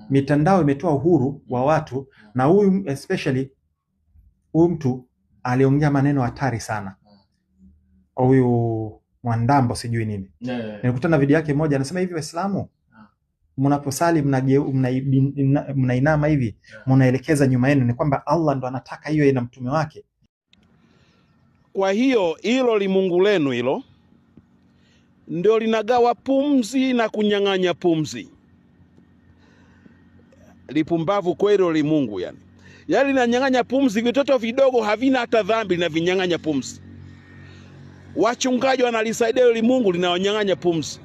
Mitandao imetoa uhuru wa watu, na huyu especially huyu mtu aliongea maneno hatari sana, huyu Mwandambo sijui nini. Nilikutana na video yake moja, anasema hivi, Waislamu mnaposali mnainama hivi, mnaelekeza nyuma yenu, ni kwamba Allah ndo anataka hiyo na mtume wake. Kwa hiyo hilo limungu lenu hilo ndio linagawa pumzi na kunyang'anya pumzi. Lipumbavu kweli limungu, yani yaani linanyang'anya pumzi. Vitoto vidogo havina hata dhambi, linavinyang'anya pumzi. Wachungaji wanalisaidia hilo limungu, linawanyang'anya pumzi.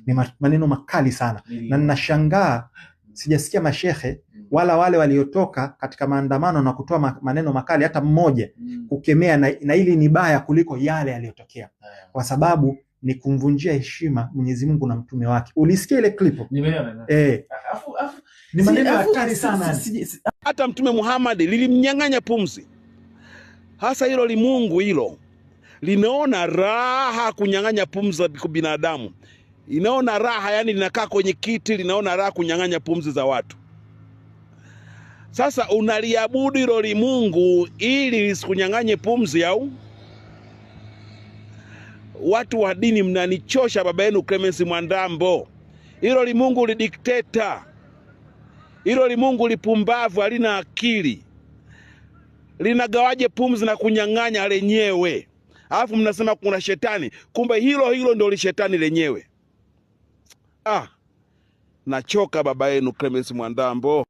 Ni maneno makali sana, na ninashangaa sijasikia mashehe wala wale waliotoka katika maandamano na kutoa maneno makali hata mmoja kukemea, na hili ni baya kuliko yale yaliyotokea, kwa sababu ni kumvunjia heshima Mwenyezi Mungu na mtume wake. Ulisikia ile clip? Nimeona. Eh. Ni maneno hatari sana. Hata Mtume Muhammad lilimnyang'anya pumzi. Hasa hilo limungu hilo linaona raha kunyang'anya pumzi za binadamu, inaona raha yani, linakaa kwenye kiti linaona raha kunyang'anya pumzi za watu. Sasa unaliabudu hilo limungu ili lisikunyang'anye pumzi au? Watu wa dini mnanichosha. Baba yenu Clemence Mwandambo, hilo limungu lidikteta, hilo limungu lipumbavu, halina akili, linagawaje pumzi na kunyang'anya lenyewe? Alafu mnasema kuna shetani, kumbe hilo hilo ndio lishetani lenyewe. Ah, nachoka baba yenu Clemence Mwandambo.